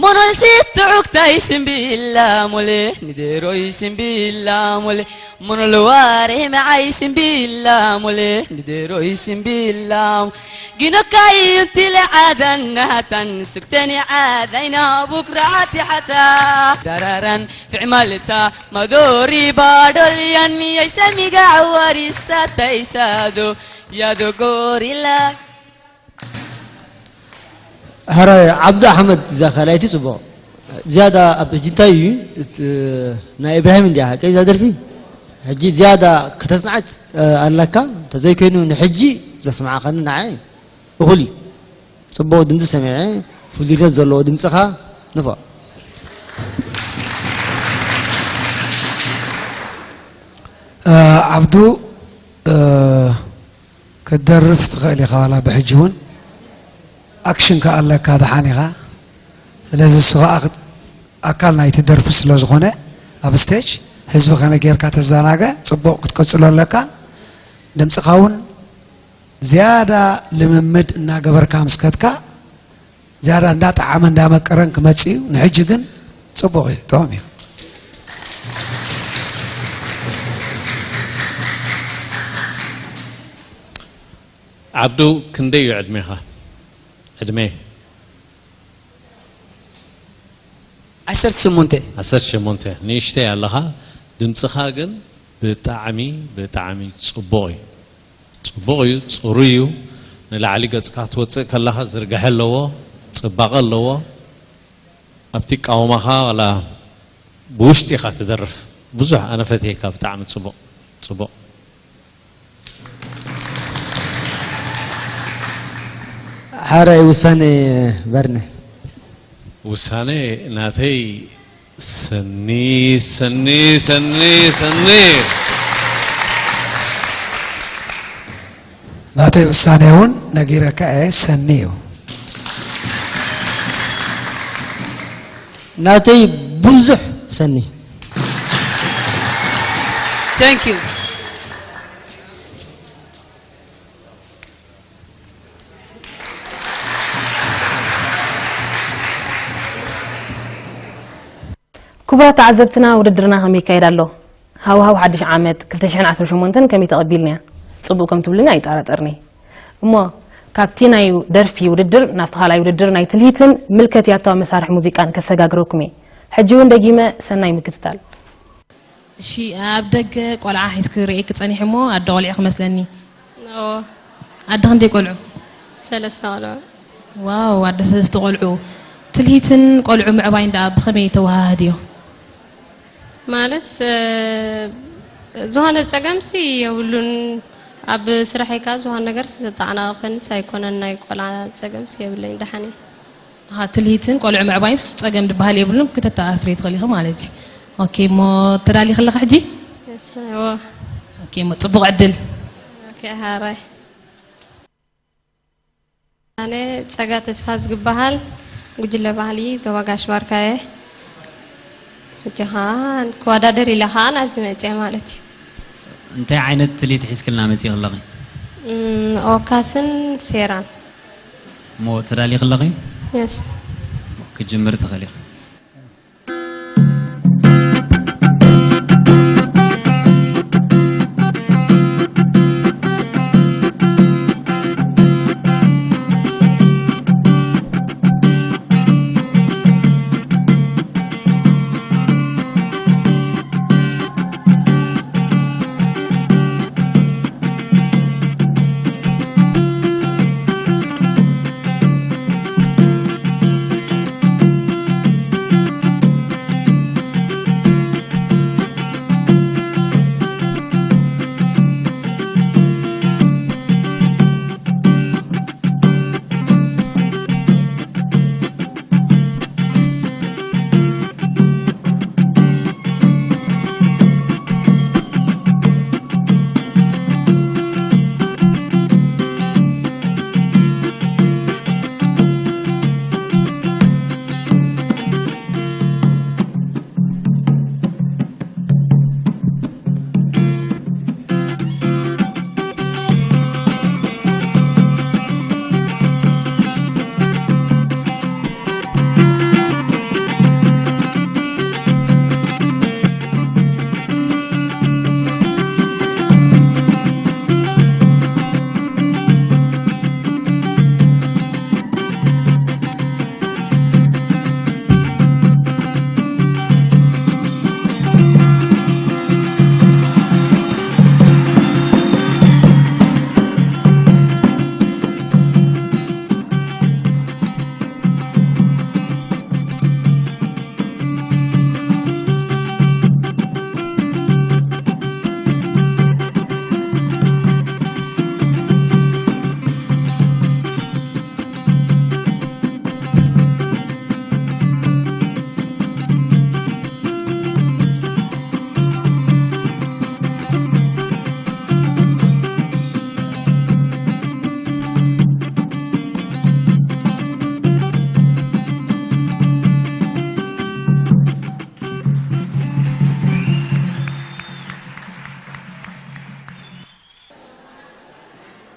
ሞኖል ስትዑክታይ ስምቢላ ሞሌ ንዴሮይ ስምቢላ ሞሌ ሞኖል ዋሬ መዓይ ስምቢላ ሞሌ ንዴሮይ ስምቢላ ጊኖካይ ዩንቲለ ዓዳን ናሃታን ስክተኒ ዓዳይና ቡክራዓት ሓታ ዳራራን ፍዕማልታ ማዶሪ ባዶልያን የይሰሚጋ ዓዋሪ ሳታይ ሳዶ ያዶ ጎሪላ ሕራይ ዓብዱ ኣሕመድ እዛ ካልኣይቲ ጽቡቕ ዝያዳ ኣብ ሕጂ እንታይ እዩ ናይ ኢብራሂም እንዲያ ሓቂ እዛ ደርፊ ሕጂ ዝያዳ ከተጽናዕት ኣለካ እንተዘይኮይኑ ንሕጂ ዘስማዕኻኒ ንዓይ እኹል እዩ ጽቡቕ ድምፂ ሰሚዐ ፍሉይነት ዘለዎ ድምፅኻ ንፉዕ ዓብዱ ክትደርፍ ትኽእል ኢኻ ዋላ ብሕጂ እውን ኣክሽን ከኣ ኣለካ ደሓን ኢኻ ስለዚ እሱ ኸዓ ኣካል ናይቲ ደርፊ ስለ ዝኾነ ኣብ ስቴጅ ህዝቢ ከመይ ጌርካ ተዘናገ ጽቡቕ ክትቀጽሎ ኣለካ ድምፅኻ እውን ዝያዳ ልምምድ እናገበርካ ምስ ከድካ ዝያዳ እንዳጠዓመ እንዳመቀረን ክመፅእ እዩ ንሕጂ ግን ፅቡቕ እዩ ጥዑም እዩ ዓብዱ ክንደይ እዩ ዕድሜኻ ዕድመ ዓሰርተ ሸሞንተ ዓሰርተ ሸሞንተ ንእሽተይ ኣለኻ ድምፅኻ ግን ብጣዕሚ ብጣዕሚ ፅቡቕ እዩ ፅቡቕ እዩ ፅሩይ እዩ ንላዕሊ ገፅካ ክትወፅእ ከለኻ ዝርግሐ ኣለዎ ፅባቐ ኣለዎ ኣብቲ ቃውማኻ ዋላ ብውሽጢ ኢኻ ትደርፍ ብዙሕ ኣነ ፈትየካ ብጣዕሚ ፅቡቕ ፅቡቕ ሓራይ ውሳኔ በርነ። ውሳኔ ናተይ ሰኒ፣ ሰኒ፣ ሰኒ፣ ሰኒ። ናተይ ውሳኔ እውን ነጊረካ እየ፣ ሰኒ እዩ። ናተይ ብዙሕ ሰኒ። Thank you። ክቡራት ተዓዘብትና፣ ውድድርና ከመይ ይካየድ ኣሎ? ሃዋሃው ሓድሽ ዓመት ክልተ ሽሕን ዓሰርተ ሸሞንተን ከመይ ተቐቢልናያ? ጽቡቕ ከም ትብሉኒ ኣይጠራጠርኒ። እሞ ካብቲ ናይ ደርፊ ውድድር ናብቲ ካልኣይ ውድድር ናይ ትልሂትን ምልከት ያታዊ መሳርሒ ሙዚቃን ከሰጋግረኩም እየ። ሕጂ እውን ደጊመ ሰናይ ምክትታል። እሺ፣ ኣብ ደገ ቆልዓ ሒዝኪ ርእየኪ ጸኒሐ እሞ ኣደ ቆልዑ ክመስለኒ። ኦ፣ ኣደ ክንደይ ቆልዑ? ሰለስተ ቆልዑ። ዋው፣ ኣደ ሰለስተ ቆልዑ። ትልሂትን ቆልዑ ምዕባይን ደኣ ብኸመይ ተወሃህድዮ? ማለት፣ እ፣ ዝኾነ ጸገምሲ የብሉን። ኣብ ስራሐይ ከኣ ዝኾነ ነገርሲ ዘተዓናቕፈንስ ኣይኮነን። ናይ ቆልዓ ጸገምሲ የብለይን፣ ደሓን እየ። ኣሃ፣ ትልሂትን ቆልዑ ምዕባይንስ ጸገም ዝበሃል የብሉን፣ ክተተኣሳስሪ ትኽእሊ ኢኺ ማለት እዩ። ኦኬ፣ እሞ ተዳሊኺ ኣለኺ ሕጂ? የስ፣ እዎ። ኦኬ፣ እሞ ጽቡቕ ዕድል። ኦኬ፣ ሃራይ። ኣነ ጸጋ ተስፋ ዝግበሃል፣ ጉጅለ ባህሊ ዞባ ጋሽ ባርካ እየ። ሕጂ ኸኣ ክወዳደር ኢለ ኸኣ ናብዚ መጽየ ማለት እዩ። እንታይ ዓይነት ትልሂት ሒዝክልና መጺእኺ ኣለኺ? እም፣ ኦካስን ሴራን። እሞ ተዳሊኺ ኣለኺ? የስ። ክትጅምሪ ትኽእሊ ኢኺ።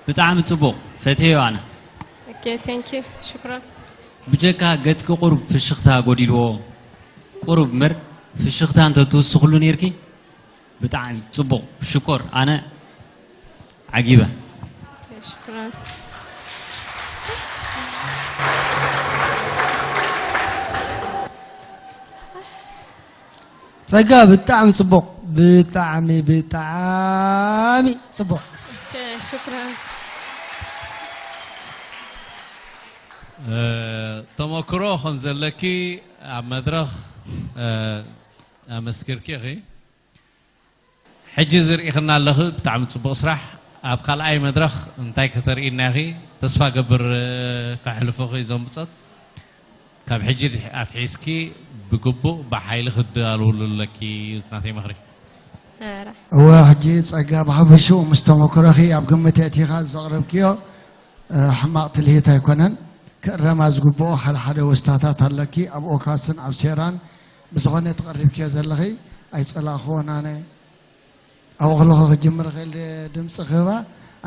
ብጣዕሚ ጽቡቕ፣ ፈትየዮ ኣነ። ኦኬ፣ thank you፣ ሽክራን። ብጀካ ገጽኪ ቁሩብ ፍሽኽታ ጎዲልዎ፣ ቁሩብ እምበር ፍሽኽታ እንተ ትውስኽሉ ኔርኪ፣ ብጣዕሚ ጽቡቕ፣ ሽኮር፣ ኣነ ዓጊበ። ኦኬ፣ ሽክራን። ጸጋ፣ ብጣዕሚ ጽቡቕ፣ ብጣዕሚ፣ ብጣዕሚ ጽቡቕ። ኦኬ፣ ሽክራን። እ፣ ተመክሮ ከም ዘለኪ ኣብ መድረኽ፣ እ፣ ኣመስኪርኪ ኢኺ። ሕጂ ዝርኢኽና ኣለኺ፣ ብጣዕሚ ጽቡቕ ስራሕ። ኣብ ካልኣይ መድረኽ እንታይ ከተርእይና ኢኺ? ተስፋ ገብር፣ እ፣ ከሕልፉኺ እዞም ብጾት። ካብ ሕጂ ኣትሒዝኪ ብግቡእ ብሓይሊ ክትዳለውሉ ኣለኪ እዩ ናተይ ምኽሪ። ኧረ። እወ፣ ሕጂ ጸጋ ብሓፈሽኡ ምስ ተመክሮኺ ኣብ ግምት ኣእቲኻ ዘቕረብክዮ፣ እ፣ ሕማቕ ትልሂት ኣይኮነን። ክእረማ ዝግብኦ ሓደ ሓደ ወስታታት ኣለኪ። ኣብ ኦካስን ኣብ ሴራን ብዝኾነ ተቐሪብክዮ ዘለኺ ኣይጸላእኽዎን ኣነ። ኣብኡ ከለኹ ክጅምር ክእል ድምፂ ክህባ።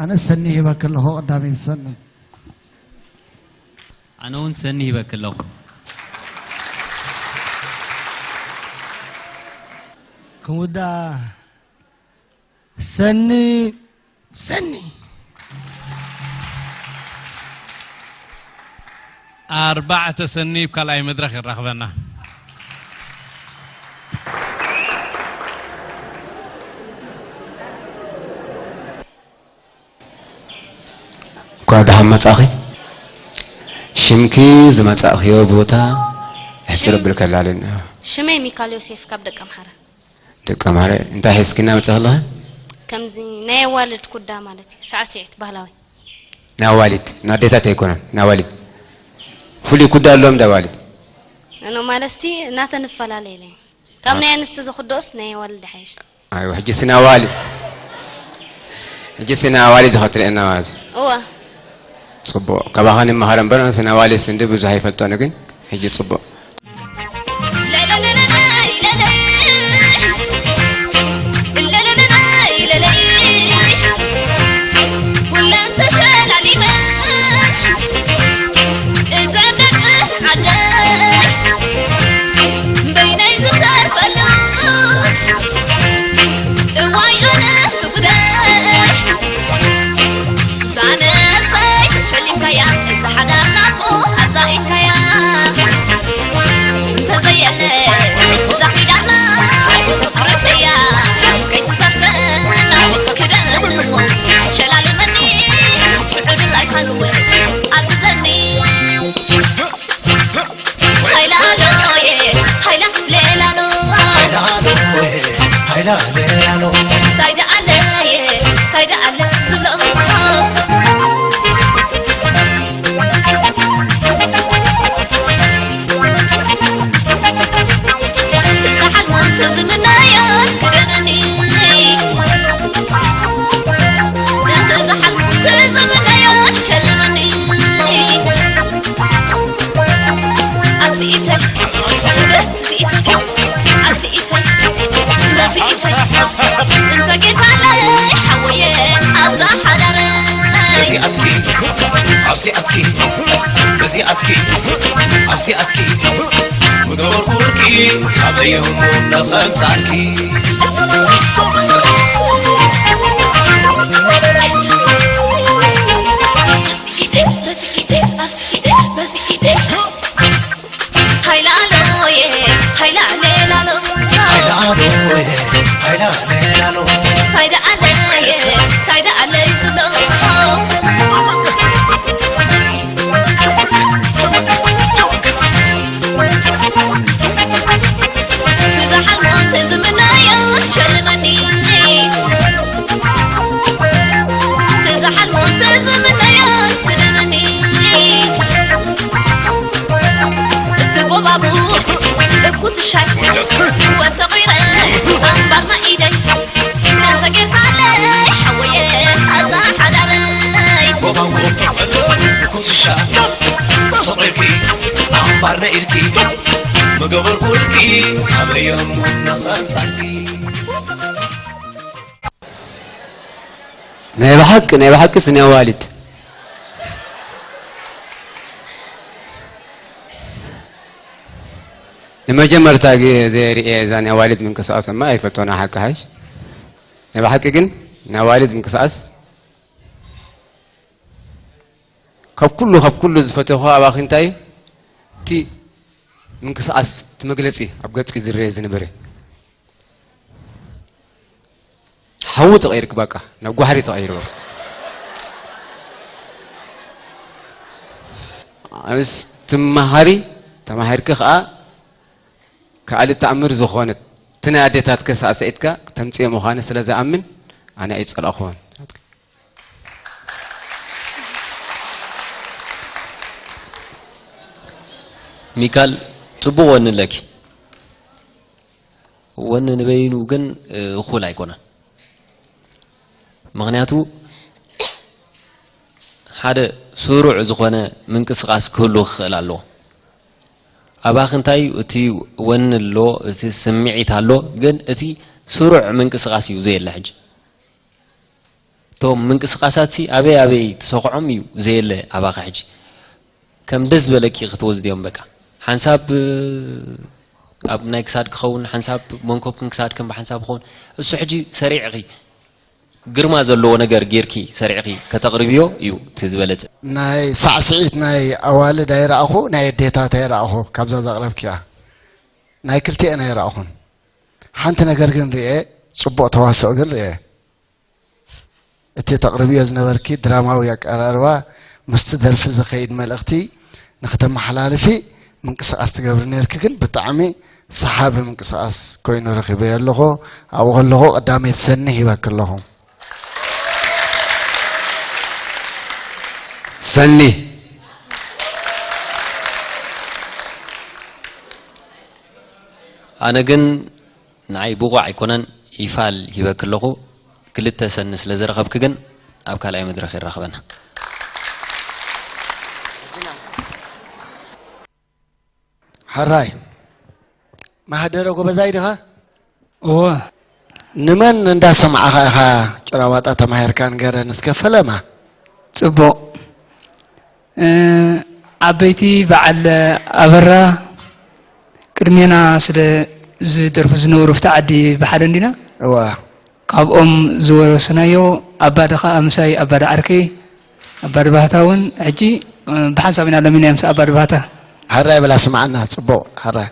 ኣነ ሰኒ ሂበኪ ኣለኹ፣ ቀዳመይቲ ሰኒ። ኣነ እውን ሰኒ ሂበኪ ኣለኹ። ክንውዳ ሰኒ፣ ሰኒ። ኣርባዕተ ሰኒ ኣብ ካልኣይ መድረኽ የራኽበና። እንኳዕ ደሓን መጻእኺ። ሽምኪ ዝመጻእኽዮ ቦታ ኣሕጽር ኣብል ከላልና። ሽመይ ሚካል ዮሴፍ ካብ ደቀምሓረ። ደቀምሓረ። እንታይ ሒዝኪ እናመጻእኺ ኣለኺ? ከምዚ ናይ ኣዋልድ ኩዳ ማለት እዩ፣ ሳዕስዒት ባህላዊ። ናይ ኣዋልድ፣ ናይ ኣዴታት ኣይኮነን፣ ናይ ኣዋልድ። ፍሉይ ኩዳ ኣለዎም እንዳ ኣዋልድ። ኣነ ማለትሲ እናተን እፈላለ ኢለ። ካብ ናይ ኣንስቲ ዝኹደኦስ ናይ ኣዋልድ ይሓይሽ። ኣይዋ፣ ሕጂ ስና ኣዋልድ፣ ሕጂ ስና ኣዋልድ ኢኻ ትርእየና ማለት እዩ። እወ። ጽቡቕ፣ ካባኻ ንመሃር እምበር፣ ስና ኣዋልድ ስንዲ ብዙሕ ኣይፈልጦን፣ ግን ሕጂ ጽቡቕ። ኩለን ተሸላሊመን እዘን ደቂ ዓደይ በይነይ ዝተርፈሉ እዋይ ኣነ ትጉዳይ እዛ ነብሰይ ሸሊምካያ እዛ ሓዳር ናፍቆ ሓዛ ኢልካያ እንተዘየለ እዛ ኪዳና ትረፈያ ከይትፈርሰና ክደንሞ ሸላልመኒ ስዑድ ኣይሃልወ ኣዝዘኒ ሃይላሎየ ሃይላ ሌላሎ ሃይላ ሌላሎ እንታይ ደኣለየ እንታይ ደኣለ ዝብሎ እዛ ሓልሞን ተዝምነዮ ክደነኒ ነቲ እዛ ሓልሞን ተዝምነዮ ሸልመኒ ኣብዚኢተይ ኣብዚኢተይ ኣብዚኢተይ ኣብዚኢተይ እንተ ጌታለይ ሓወየ ኣብዛ ሓዳረ እዚኣትኪ ኣብዚኣትኪ እዚኣትኪ ኣብዚኣትኪ ምገበርኩልኪ ካበዮም ነኸምፃልኪ ሃይላሎየ ሃይላሌላሎ ሃይላሎየ ሃይላሌላሎ ታይዳ ኣለየ ታይዳ ኣለይ ዝሎ ትዝሓልሞን ትዝምነዮን ሸልመኒ ትዝሓልሞን ትዝምነዮን ክደነኒ እቲ ጎባጉብ እኩትሻይ ወሰቒረ ኣምባርና ኢደይ ነተጌታለይ ሓወየ ኣዛ ሓዳረይ ኩትሻ ሰቒርኪ ኣምባር ነኢድኪ መገበርኩልኪ ኣበዮም ንኸምሳልኪ ናይ ብሓቂ ናይ ብሓቂ ስኒ ኣዋልድ ንመጀመርታ ግዜ ርእየ እዛ ናይ ኣዋልድ ምንቅስቃስ እማ ኣይፈልጦና ሓቂ ሓሽ ናይ ብሓቂ ግን ናይ ኣዋልድ ምንቅስቃስ ካብ ኩሉ ካብ ኩሉ ዝፈተኹ ኣባኺ እንታይ እቲ ምንቅስቃስ እቲ መግለፂ ኣብ ገፂ ዝረየ ዝነበረ ሓዊ ተቐይርክ በቃ ናብ ጓሕሪ ተቐይሩ በቃ ምስ ትመሃሪ ተማሂርክ ከዓ ከኣሊ ተኣምር ዝኾነት እቲ ናይ ኣዴታትከ ሳዕስዒትካ ክተምፅኦ ምዃነ ስለ ዝኣምን ኣነ ኣይፀላእኹዎን ሚካል፣ ጽቡቕ ወኒ ኣለኪ። ወኒ ንበይኑ ግን፣ እ፣ እኹል ኣይኮነን። ምኽንያቱ ሓደ ስሩዕ ዝኾነ ምንቅስቓስ ክህሉ ክኽእል ኣለዎ። ኣባኺ እንታይ እዩ? እቲ ወኒ ኣሎ፣ እቲ ስምዒት ኣሎ፣ ግን እቲ ስሩዕ ምንቅስቓስ እዩ ዘየለ ሕጂ። እቶም ምንቅስቓሳትሲ ኣበይ ኣበይ ትሰኽዖም እዩ ዘየለ ኣባኺ ሕጂ። ከም ደስ ዝበለኪ ክትወስድዮም በቃ። ሓንሳብ፣ እ፣ ኣብ ናይ ክሳድ ክኸውን፣ ሓንሳብ መንኮብክን ክሳድክን ብሓንሳብ ክኸውን። እሱ ሕጂ ሰሪዕኺ፣ ግርማ ዘለዎ ነገር ጌርኪ ሰሪዕኺ ከተቕርብዮ እዩ እቲ ዝበለጸ። ናይ ሳዕስዒት ናይ ኣዋልድ ኣይረኣኹ፣ ናይ ኣዴታት ኣይረኣኹ ካብዛ ዘቕረብኪያ። ናይ ክልቲኤን ኣይረኣኹን። ሓንቲ ነገር ግን ርኤ፣ ጽቡቕ ተዋስኦ ግን ርኤ። እቲ ተቕርብዮ ዝነበርኪ ድራማዊ ኣቀራርባ ምስቲ ደርፊ ዝኸይድ መልእኽቲ ንክተመሓላልፊ ምንቅስቓስ ትገብሪ ነርኪ፣ ግን ብጣዕሚ ሰሓቢ ምንቅስቓስ ኮይኑ ረኺበዮ ኣለኹ። ኣብኡ ከለኹ ቀዳመይቲ ሰኒ ሂበኪ ኣለኹ። ሰኒ። ኣነ ግን ንዓይ ብቑዕ ኣይኮነን፣ ይፋል ሂበኪ ኣለኹ። ክልተ ሰኒ ስለ ዝረኸብኪ ግን ኣብ ካልኣይ መድረኽ የራኽበና። ሕራይ፣ ማህደረ ጎበዛይ ዲኻ? እወ። ንመን እንዳሰማዕኻ ኢኻ ጭራዋጣ ተማሂርካ ንገረኒ እስከ ፈለማ። ጽቡቕ። እ፣ ዓበይቲ በዓል ኣበራ ቅድሜና ስለ ዝደርፉ ዝነበሩ፣ ኣብቲ ዓዲ ብሓደ እንዲና። እዋ። ካብኦም ዝወረስናዮ፣ ኣባ ደኻ ምሳይ፣ ኣባ ደዓርከይ፣ ኣባ ድባህታ እውን ሕጂ፣ እ፣ ብሓንሳብ ኢና ለሚናዮ ምስ ኣባ ድባህታ። ሕራይ በላ ስምዓና፣ ጽቡቕ፣ ሕራይ።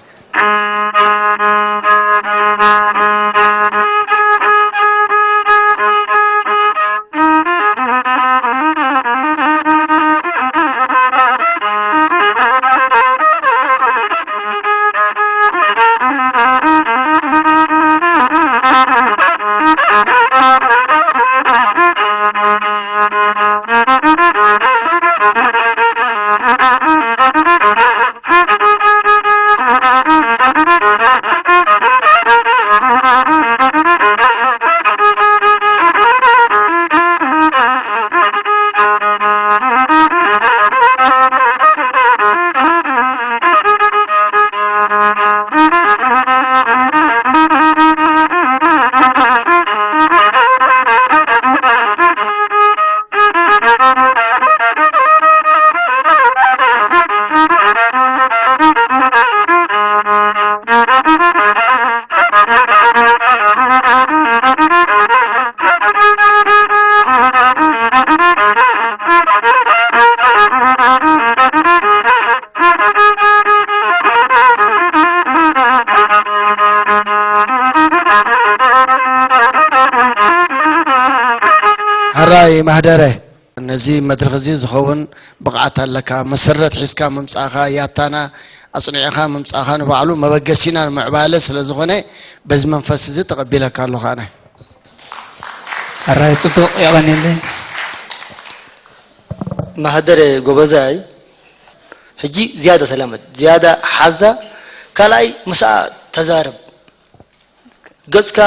ሕራይ ማህደረ፣ ነዚ መድረኽ እዚ ዝኸውን ብቕዓት ኣለካ። መሰረት ሒዝካ ምምጻእኻ፣ ያታና ኣጽኒዕኻ ምምጻእኻ ንባዕሉ መበገሲና ንምዕባለ ስለ ዝኾነ፣ በዚ መንፈስ እዚ ተቐቢለካ ኣለኹ ኣነ። ሕራይ ጽቡቕ፣ የቐንየለይ። ማህደረ ጎበዛይ፣ ሕጂ ዝያዳ ሰላመት፣ ዝያዳ ሓዛ፣ ካልኣይ ምስኣ ተዛረብ። ገጽካ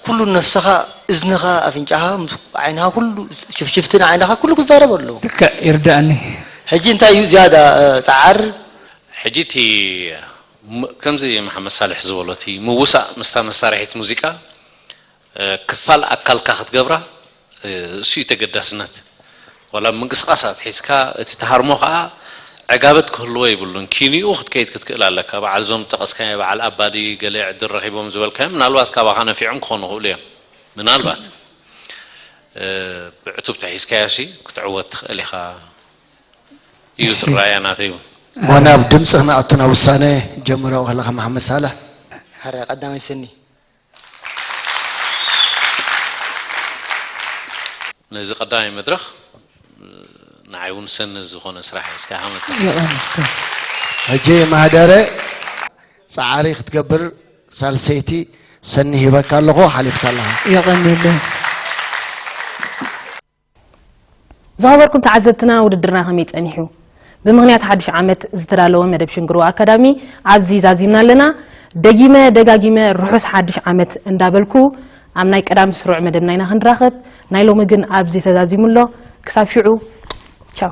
ኩሉ፣ ነፍስኻ፣ እዝንኻ፣ ኣፍንጫኻ፣ ምስ ዓይንኻ ኩሉ፣ ሽፍሽፍትን ዓይንኻ ኩሉ ክዛረብ ኣለዎ። ልክዕ፣ ይርዳእኒ። ሕጂ እንታይ እዩ ዝያዳ፣ እ፣ ጸዓር? ሕጂ እቲ ም-፣ ከምዚ መሓመድ ሳልሕ ዝበሎ፣ እቲ ምውሳእ ምስታ መሳርሒት ሙዚቃ፣ እ፣ ክፋል ኣካልካ ክትገብራ፣ እ፣ እሱ እዩ ተገዳስነት። ዋላ ምንቅስቓስ ኣትሒዝካ፣ እቲ ተሃርሞ ከኣ ዕጋበት ክህልዎ የብሉን። ኪኒኡ ክትከይድ ክትክእል ኣለካ። በዓል እዞም ጠቐስካዮ፣ በዓል ኣባዲ፣ ገለ ዕድል ረኺቦም ዝበልካዮም፣ ምናልባት ካባኻ ነፊዖም ክኾኑ ይኽእሉ እዮም። ምናልባት፣ እ፣ ብዕቱብ ተሒዝካዮሲ ክትዕወት ትኽእል ኢኻ እዩ ዝረኣያ ናተይ እውን። እሞ ናብ ድምፂ ክንኣቱ ናብ ውሳነ ጀምሮ ከለኻ መሓመድ ሳላሕ። ሕራይ ቀዳማይ ሰኒ። ነዚ ቀዳማይ መድረኽ ንዓይ እውን ሰኒ ዝኾነ ስራሕ ሒዝካ ኢኻ መፂእካ። የቐንየለይ። ሕጂ ማህደረ ፃዕሪ ክትገብር ሳልሰይቲ ሰኒ ሂበካ ኣለኹ፣ ሓሊፍካ ኣለኻ። የቐንየለይ። ዝኸበርኩም ተዓዘብትና፣ ውድድርና ከመይ ጸኒሑ? ብምኽንያት ሓድሽ ዓመት ዝተዳለወ መደብ ሽንግርዋ ኣካዳሚ ኣብዚ ዛዚምና ኣለና። ደጊመ ደጋጊመ ርሑስ ሓድሽ ዓመት እንዳበልኩ ኣብ ናይ ቀዳም ስሩዕ መደብ ናይና ክንራኸብ ናይ ሎሚ ግን ኣብዚ ተዛዚሙ ኣሎ። ክሳብ ሽዑ ቻው።